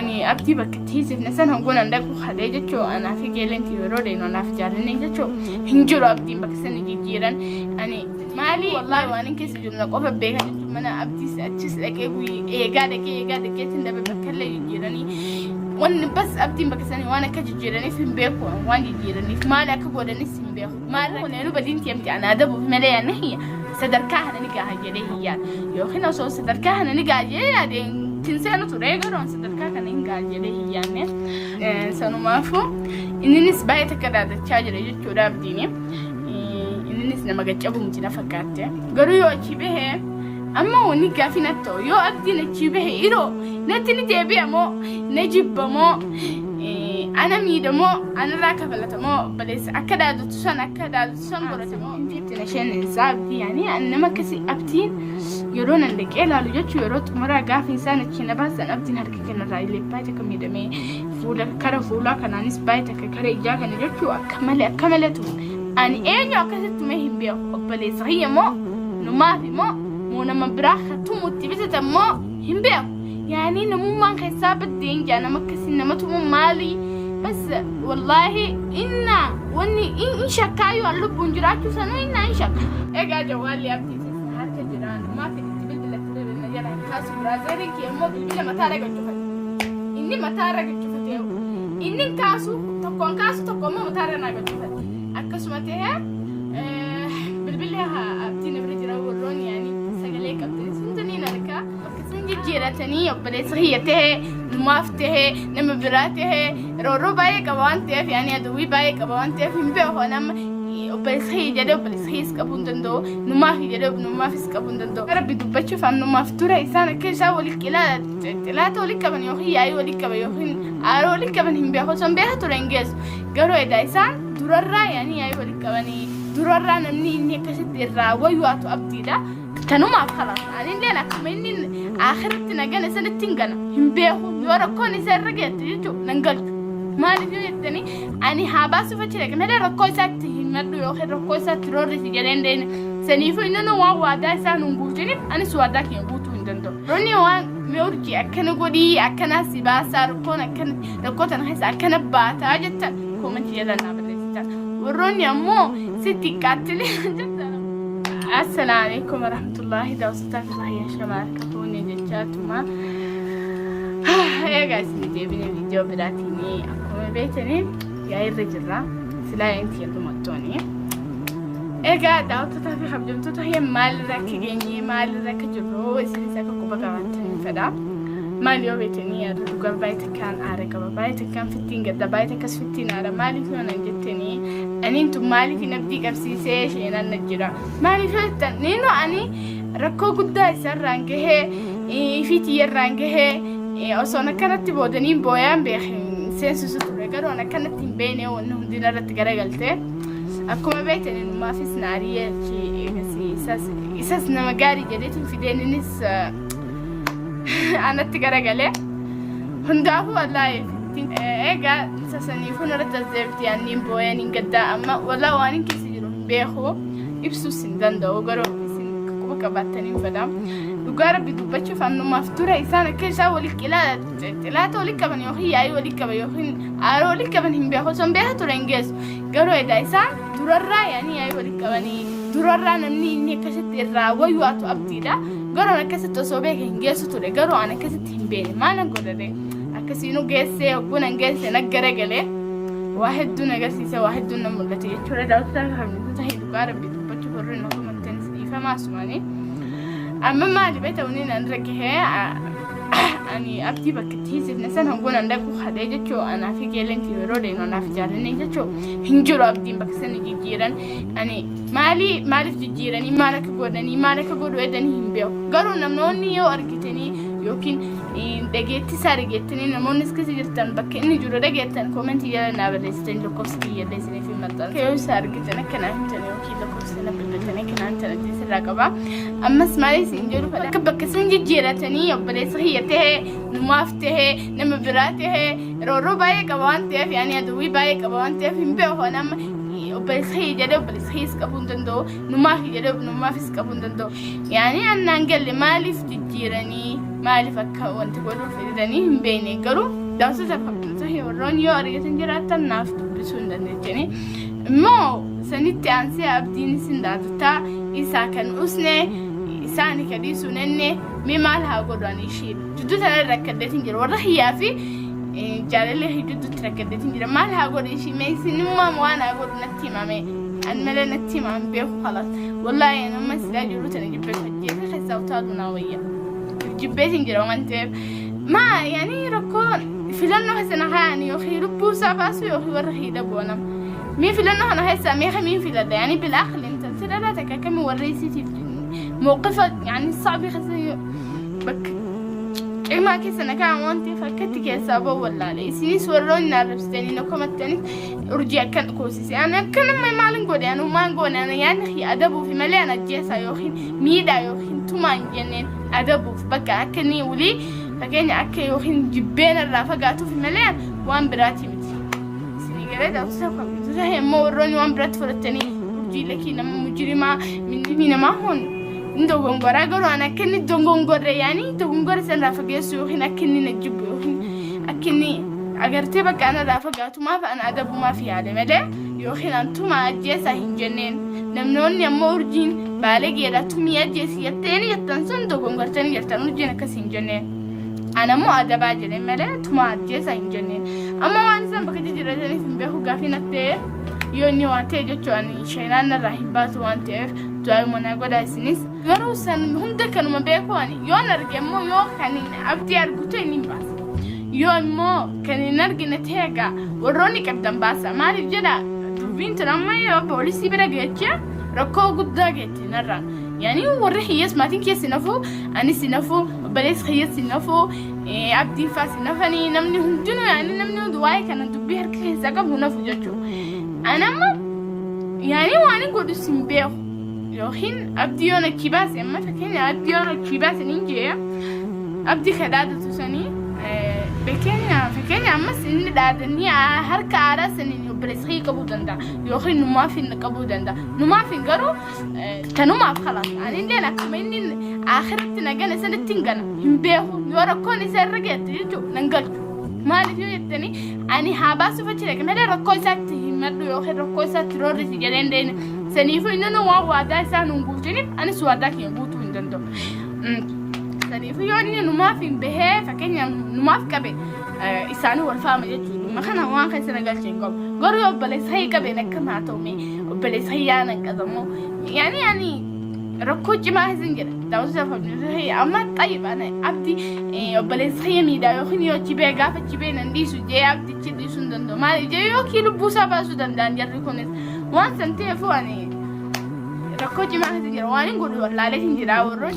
Ani abdii bakka itti hiisifne san hogguun an dhaqu kalee jechuu anaa fi geelenti yeroo deenu anaaf jaalannee jechuu hin jiru abdiin bakka sana jijjiiran. Ani maali wallaahi waan hin keessa jiru na qofa beeka jechuun mana abdiis achis dhaqee eegaa dhaqee eegaa dhaqeetiin dhabe bakka illee jijjiiranii wanni bas abdiin bakka sanii waan akka jijjiiraniif hin beeku, waan jijjiiraniif maali akka godhanis hin beeku. Maal kuneenu badiin tiyamti ana adabuuf malee ani hiyya sadarkaa kana ni gaha jedhee hin yaadu, yookiin osoo sadarkaa kana ni gaha jedhee yaade hin seenu ture, garuu sadarkaa kana hin gaha jedhee hin yaadne. Sanumaafuu inninis baay'ee takka dhaadachaa jira jechuudha abdiini. Inninis nama gaccabu miti na fakkaatte. Garuu yoo achii bahee amma wanni gaafii natti ta'u, yoo abdiin achii bahe iroo natti ni deebi'a moo, na jibba moo, ana miidha moo, anarraa kafalata moo, obboleessa akka dhaadatu san godhata moo? Ittiin isheen isaa abdii yaani ani nama akkasii abdiin yeroo nan dhaqee ilaalu jechuun yeroo xumuraa gaafa isaan achii na baasan abdiin harka kanarraa illee baay'ee takka miidhamee, fuula kara fuulaa kanaanis baay'ee takka kara ijaa kana jechuun akka malee tume. Ani eenyu akkasitti tumee hin beeku, obboleessa kiyya moo, numaafi moo, moo nama biraa tumutti bitatan moo hin beeku. Yaani namummaan keessaa baddeen jaa nama akkasii nama tumuun maali? Bas wallaahi inna wanni in shakkaayyuu an lubbuun jiraachuu sanuu inna in shakka. Egaa jawwaalli abdiitis harka jira, numaaf itti bilbilatti bilbilna jala hin kaasu. Biraazeriin kiyya immoo bilbila mataa irra gachufate. Inni mataa irra gachufate, inni hin kaasu, tokkoon kaasu, tokko immoo mataa irra naa gachufate. Akkasuma ta'ee bilbilli abdiin bira jira, warroonni yaani sagalee qabdanii hundaniin harkaa. Akkasumas jijjiiratanii obboleessa kiyya ta'ee, numaaf ta'ee, nama biraa ta'ee, roorroo baay'ee qaba waan ta'eef, yaani adawwii baay'ee qaba waan ta'eef hin beeku. Nama obboleessa kiyya jedhee obboleessa kiyyas qabuu hin danda'u, numaaf jedhee numaafis qabuu hin danda'u. Rabbi dubbachuuf an numaaf dura isaan akka isaan walitti xilaata walitti qaban yookiin yaa'ii walitti qaban yookiin aaroo walitti qaban hin beeku. Osoo hin beeku ture hin geessu. Garuu edaa isaan durarraa yaani yaa'ii walitti qabanii durarraa namni inni akkasitti irraa wayyaatu abdiidha. Tanumaaf kalaas anilleen akkuma inni akhiratti na gane sanitti hin gana hin beeku, yoo rakkoon isa irra geette jechuun nan galchu. Maaliif yoo jettanii, ani haa baasuuf achi dhaqe malee rakkoo isaatti himadhu yookiin rakkoo isaatti roorrisi jedhee hin deemne. Saniifuu inni nu waan waadaa isaa nuun guutiniif anis waadaa keenya guutuu hin danda'u. Roonni waan mee urjii akkana godhii akkanaa si baasaa, rakkoon akkana rakkoo tana keessa akkana baataa jettan koomentii jala naa barreessitan. Warroonni ammoo sitti xiqqaattilee jettan. Assalaamu alaikum warahmatullahi daawwattoota fi shamaa harka fuunee jechaatuma. Egaa isin deebine viidiyoo biraatiin akkuma beektanii yaa'irra jirra. Silaa inti heddumattooni. Egaa daawwattootaa fi kabajamtoota kiyya, maalirra akka geenye, maalirra akka jirru isinis akka quba qabaattan fedha. Maal yoo beektanii, yaada dhugaa baay'ee takkaan aara qaba. Baay'ee takkaan fittiin gadda, baay'ee takkas fittiin aara. Maaliif yoo nan jettanii, aniin tun maaliif hin abdii qabsiisee isheenan na jira. Maaliif yoo jettan, niinoo ani rakkoo guddaa isarraan gahee fi tiyyarraan gahee osoon akkanatti boodaniin booyaan beekin seensisu ture, garuu an akkanatti hin beekne, wanni hundina irratti garagalte. Akkuma beektan numaafis na ari'ee achi isas nama gaarii jedheetiin fideen innis anatti garagalee. Hundaafuu wallaahi egaa sasaniifuu narratti as deebiti anniin booyeen hin gaddaa amma wallaahi waan hin keessa jiru hin beeku, ibsuus hin danda'u, garuu isin quba qabaattanii fedha. Dhugaa rabbi dubbachuuf annumaaf dura isaan akka isaan walitti xilaata walitti qaban yookiin yaa'ii walitti qaban yookiin aaroo walitti qaban hin beeku, osoo hin beeku ture hin geessu. Garuu edaa isaan durarraa yaani yaa'ii walitti qabanii durarraa namni inni akkasitti irraa wayyaatu abdiidha. Garuu akkasitti osoo beeke hin geessu ture, garuu an akkasitti hin beekne maalan godhate akkasiinuu geessee hogguu nan geesse na garagalee waa hedduu na agarsiise, waa hedduun na mul'ate jechuudha. Daawwattoota kabajamtoota, dhugaa rabbi dubbachuuf warri na komattanis dhiifamaa asumanii. Amma maali beekta, wanni nan irra gahee ani abdii bakka itti hiisifne san hogguun an dhaqu kalee jechuu anaa fi geelenti yeroo deenu anaaf jaalannee jechuu hin jiru abdiin bakka sana jijjiiran. Ani maali maaliif jijjiiranii, maal akka godhanii, maal akka godhu edanii hin beeku. Garuu namoonni yoo argitanii yookiin dhageettii isaa dhageettanii, namoonni as keessa jirtan bakka inni jiru dhageettan koomentii jala naa barreessitanii lakkoofsa kiyyallee isiniif hin maxxansa. Yoo isa argitan akka naa himtan yookiin lakkoofsa na bilbiltanii akka naa himtan addeessa irraa qaba. Ammas maal isin jedhu fedha, akka bakka isin jijjiiratanii obboleessa kiyya ta'ee, numaaf ta'ee, nama biraa ta'ee, roorroo baay'ee qaba waan ta'eef, yaani adawwii baay'ee qaba waan ta'eef hin beeku. Nama Obboleessa kiyya jedhee obboleessa kiyyas qabuu hin danda'u. Numaaf jedhee numaafis qabuu hin danda'u. Yaani annaan galle maaliif jijjiiranii maaliif akka wanti godhuuf fedhanii hin beekne garuu daawwattoota kabajamtoota warroon yoo argatan jiraattan naaf dubbisuu hin dandeettanii. Immoo sanitti aansee abdiin isin dhaadataa isaa kan usne isaani ka dhiisuu nenne mee maal haa godhu ani ishii jidduu tana rakkadheetiin jira warra kiyyaa fi jaalallee jidduutti rakkadheetiin jira maal haa godhu ishii mee isinimmaa waan haa godhu natti himame an malee natti himaa hin beeku kalas wallaahi ani amma silaa jiru tana jibbee fajjeete keessaa utaaluu naa wayya jibbeetiin jira waan ta'eef maa yaani rakkoo filannoo keessa na kaa'an yookiin lubbuu isaa baasuu yookiin warra hidha boonam mee filannoo kana keessaa mee kamiin filadha yaani bil'aaqli intalti dhalaa takka akkamiin warra isiitiif mawqifa yaani sa'bii keessa bakka cimaa keessa na kaa'an waan ta'eef akkatti keessaa ba'u wallaale isinis warroonni na arrabsitanii na komattanis urjii akkan koosise ani akka nama maalin godhe ani maan goone ani yaadni kiyya adabuufi malee ani ajjeesaa yookiin miidhaa yookiin tumaa hin jenneen adabuuf bakka akka inni wulii fakkeenya akka yookiin jibbeen irraa fagaatuufi malee waan biraati miti. Isinii galee daawwattoota kabajamtoota immoo warroonni waan biraatti fudhatanii urjii lakii nama mujrimaa minni namaa hun hin dogongoraa garuu ani akka inni dogongorre yaani dogongora sanarraa fageessu yookiin akka inni na jibbu yookiin akka inni agartee bakka anarraa fagaatu maaf ana adabumaaf yaale malee yookiin antuma ajjeesaa hin jenneen namnoonni ammoo urjiin baalageedha tumii ajjeesi jetteeni jettan sun dogongortanii jirtan urjiin akkas hin jenneen. Ana immoo adabaa jedheen malee tuma ajjeesaa hin jenneen. Amma waan isaan bakka jijjiirrataniif hin beeku gaafii natti ta'e yoo inni waan ta'e jechuun ani sheenaan narraa hin baasu waan ta'eef du'aayuma naa godhaa isinis. Garuu san hunda kanuma beeku ani yoon arge immoo yoo kan abdii argu ta'e ni baasa. Yoo immoo kan hin argine ta'e egaa warroonni qabdan baasa. Maaliif jedha dubbiin tun amma yoo poolisii bira geeche rakkoo guddaa geetti narraan. Yaani warri hiyyees maatiin keessa hin hafu, anis hin hafu, obboleessi kiyyaas hin hafu, abdiin faas hin hafanii namni hundinuu yaani namni hundi waa'ee kana dubbii harka keessaa qabu hin hafu jechuudha. Ani amma yaani waan hin godhus hin beeku. Yookiin abdii yoon achii baase amma fakkeenya abdii yoon achii baase niin jee abdii ka dhaadatu sanii fakkeenya fakkeenya ammas inni dhaadanii harka aadaa saniin obboleessa kiyya qabuu danda'a yookiin numaaf hin qabuu danda'a. Numaaf hin garuu Kanumaaf kalaas anilleen akkuma inni akhiratti na gane sanitti hin gana hin beeku yoo rakkoon isa irra geette jechuun nan galchu. Maaliif yoo jettanii ani haa baasuuf achi dhaqe malee rakkoo isaatti himadhu yookiin rakkoo isaatti roorrisi jedhee hin deemne. Saniifuu inni nu waan waadaa isaa nuun guutiniif anis waadaa kiyya guutuu hin danda'u. Saniifuu yoo inni numaaf hin bahee fakkeenyaaf numaaf qabe isaanii wal faama jechuudha. Dhimma kana waan keessa na galche hin qabu. Garuu yoo obboleessa kiyya qabeen akkam haa ta'u mee obboleessa kiyyaa nan qabamoo yaani ani rakkoo cimaa keessa hin jira. Daawwattoota family amma xayyib ana abdi obboleessa kiyya miidhaa yookiin yoo achi bee gaafa achi bee nan dhiisu jee abdichi dhiisuu hin danda'u. Maaliif jee yookiin lubbuu isaa baasuu danda'an jarri kunis waan san ta'eefuu ani rakkoo cimaa keessa jira waan hin godhu wallaalee hin jira warroon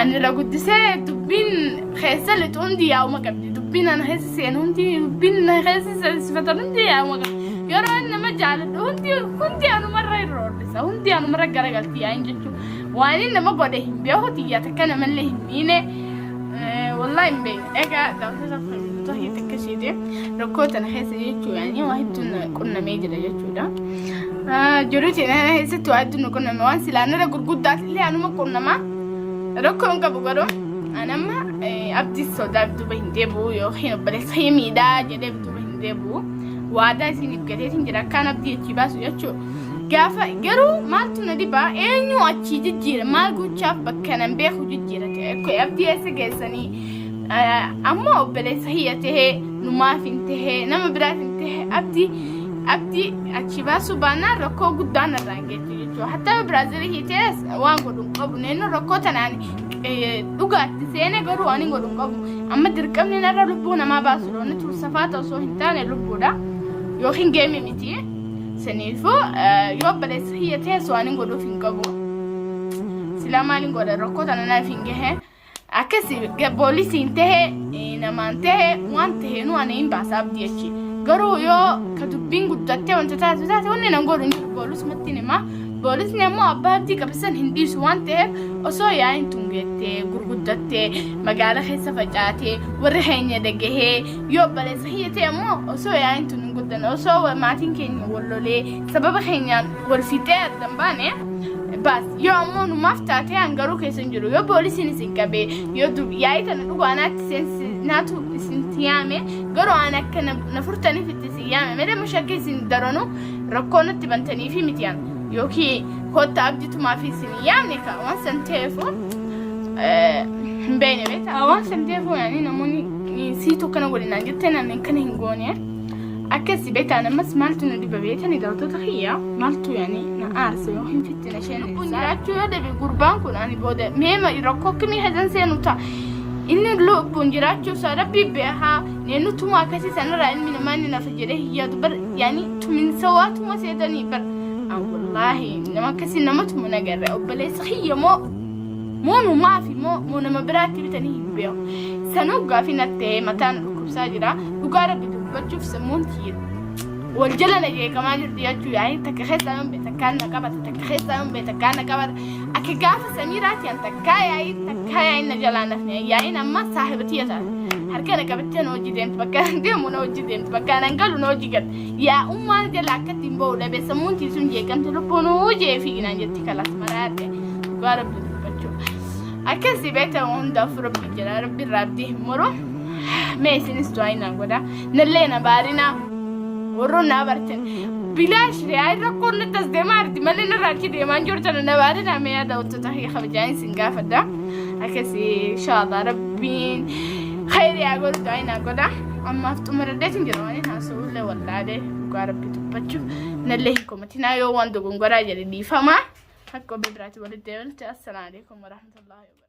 ani irra guddisee dubbiin keessa lixu hundi yaa'uma qabdi dubbiin ana keessa seenu hundi dubbiin na keessa seensifatan hundi yaa'uma qabdi yeroo inni nama jaaladhu hundi hundi anumarra irra ordisa hundi anumarra garagalti yaa'in jechuun waan inni nama godhe hin beeku xiyyaa takka namallee hin miine wallahi hin beeku egaa daawwattoota fayyadamtoota keessa akkasiiti rakkoo tana keessa jechuun yaani waa hedduun qunnamee jira jechuudha. Jiruuti keessatti waa hedduun qunname waan silaa nara gurguddaas illee anuma qunnama rakkoo hin qabu garuu an amma abdii sodaaf duuba hin deebi'u yookiin obboleessa kiyya miidhaa jedhee duuba hin deebi'u waadaa isiniif gateetiin jira akkaan abdii achii baasu jechuudha. Gaafa garuu maaltu na dhibaa eenyu achii jijjiira maal gochaaf bakka nan beeku jijjiira ta'e abdii eessa geessanii ammoo obboleessa kiyya tahee numaaf hin tahee nama biraaf hin tahee abdii abdii achi baasuu baannaan rakkoo guddaan irraan geetti jechuudha. Hatta Biraazilii hiitees waan godhu hin qabu. Neennu rakkoo tanaan dhugaatti seene garuu waan hin godhu hin qabu. Amma dirqamni narra lubbuu namaa baasu loonni tursafaata osoo hin taane lubbuudha. Yookiin geemi miti. Saniifuu yoo obboleessa kiyya ta'es waan hin godhuuf hin qabu. Silaa maal hin godha rakkoo tana naaf hin gahe. Akkasi poolisiin tahe namaan tahe waan taheenuu ani hin baasa abdii achi. Garuu yoo ka dubbiin guddattee wanta taatu taate wanni nan godhu hin jiru poolisumatti hima. Poolisni ammoo abbaa abdii qabe san hin dhiisu waan ta'eef osoo yaa'iin tun geettee gurguddattee magaala keessa facaatee warri keenya dhagahee yoo obboleessa kiyya ta'e ammoo osoo yaa'iin tun hin guddanne osoo maatiin keenya wal lolee sababa keenyaan wal fixee addan baane baas yoo ammoo numaaf taatee hangaruu keessa hin jiru yoo poolisiin isin qabee yoo yaa'ii tana dhugaa naatti seensi naatu isin yaame garuu aan akka na furtaniif itti isin yaame malee mushakkii isin daranu rakkoo natti bantanii fi miti an yookiin kotta abditumaa fi isin yaamne ka waan san ta'eefu hin beekne beektaa waan san ta'eefu yaani namoonni siitu akkana godhe naan jettee naan akkana hin goone akkasi beektaa ammas maaltu nu dhiba beektani daawwattoota kiyya maaltu yaani na aarsa yoo hin fittina isheen lubbuun jiraachuu yoo dhabe gurbaan kun ani booda meema rakkoo akkamii keessan seenu ta'a inni lubbuun jiraachuu isaa rabbii beekaa. Neennu tuma akkasii sanarraa ilmi namaa inni nafa jedhee hin yaadu bar yaani tuminsa waa tuma seetanii bar an wallaahi nama akkasii nama tumu nagarre obboleessa kiyya moo moo numaafi moo moo nama biraatti bitanii hin beeku sanuu gaafii natti mataan dhukkubsaa jira dhugaa rabbi dubbachuuf sammuun tiyya wal jala na jeeqamaa jirti jechuu yaani takka keessaa yoon bee takkaan na qabata takka keessaa yoon bee takkaan na qabata akka gaafa samiiraati an takkaa yaa'ii takkaa yaa'iin na jalaa nafne yaa'iin amma saahiba tiyya taate harka na qabattee na hojii deemti bakka an deemu na hojii deemti bakka an galu na hojii galti yaa'ummaan jala akkatti hin ba'u dhabe sammuun tiisuun jeeqamte lubbuun hojii fi naan jetti kalaas maraadhe dhugaa rabbi dubbachuu akkasii beekta hundaaf rabbi jira rabbi irraa abdii hin muru mee isinis du'aa naan godha nallee na baarinaa warroon na abartan bilaash re'aa rakkoon natti as deemaa jirti malee narraa achi deemaa hin jirtu na baarinaa mee yaada wantoota kiyya kabajaan isin gaafadha akkasii inshaallah rabbiin khayrii haa godhu du'aa naa godha ammaaf xumuradheetiin jira waan hin haasa'ullee wallaalee dhugaa rabbi dubbachuuf nallee hin komatinaa yoo waan dogongoraa jedhe dhiifama akka obbo biraatti walitti deebinutti assalaamu alaikum warahmatullahi wabarakatuh.